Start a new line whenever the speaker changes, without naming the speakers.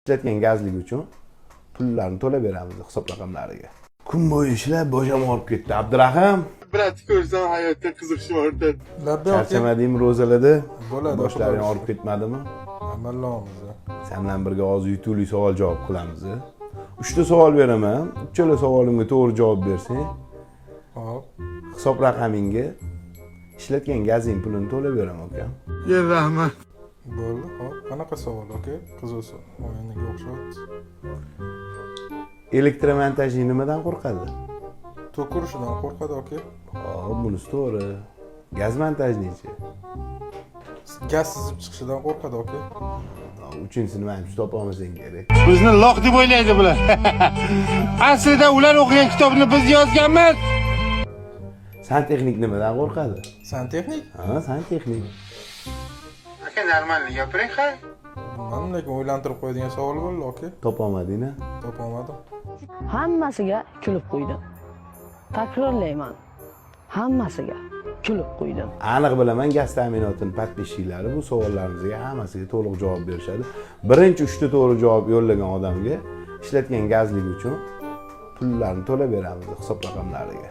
Ishlatgan gazlik uchun pullarni to'lab beramiz hisob raqamlariga. Kun bo'yi ishlab boshim og'rib ketdi, Abdurahim.
Брат, ko'rsam hayotda qiziqishim ortadi.
Labbay, aka.
Charchamadingmi ro'zalarda?
Bo'ladi.
Boshlaring
Xudoga
og'rib ketmadimi?
Amallovmiz.
San bilan birga hozir yutuqli savol javob qilamiz. Uchta savol beraman, uchala savolimga to'g'ri javob bersang,
Hop.
hisob raqamingga ishlatgan gazing pulini to'lab beraman, ukam.
Ya, rahmat.
Bo'ldi. Hop, qanaqa savol, aka? Qiziq o'yiniga o'xshyapti.
Электромонтажник nimadan qo'rqadi?
Tok urishidan qo'rqadi, aka.
Hop, bunisi to'g'ri. Gaz монтажник chi?
Gaz sizib chiqishidan qo'rqadi, aka.
Uchinchisini manimcha topolmasang kerak.
Bizni loq deb o'ylaydi bular. Aslida ular o'qigan kitobni biz yozganmiz.
Santexnik nimadan qo'rqadi?
Santexnik?
Ha, santexnik.
Aka, нормально gapiring, ha.
Bilmadim, lekin o'ylantirib qo'yadigan savol bo'ldi, aka.
Topolmading a?
Topolmadim.
Hammasiga kulib qo'ydim. Takrorlayman. Hammasiga kulib qo'ydim.
Aniq bilaman, gaz ta'minotini подписчик lari bu savollarimizga hammasiga to'liq javob berishadi. Birinchi uchta to'g'ri javob yo'llagan odamga ishlatgan gazlik uchun pullarni to'lab beramiz hisob raqamlariga.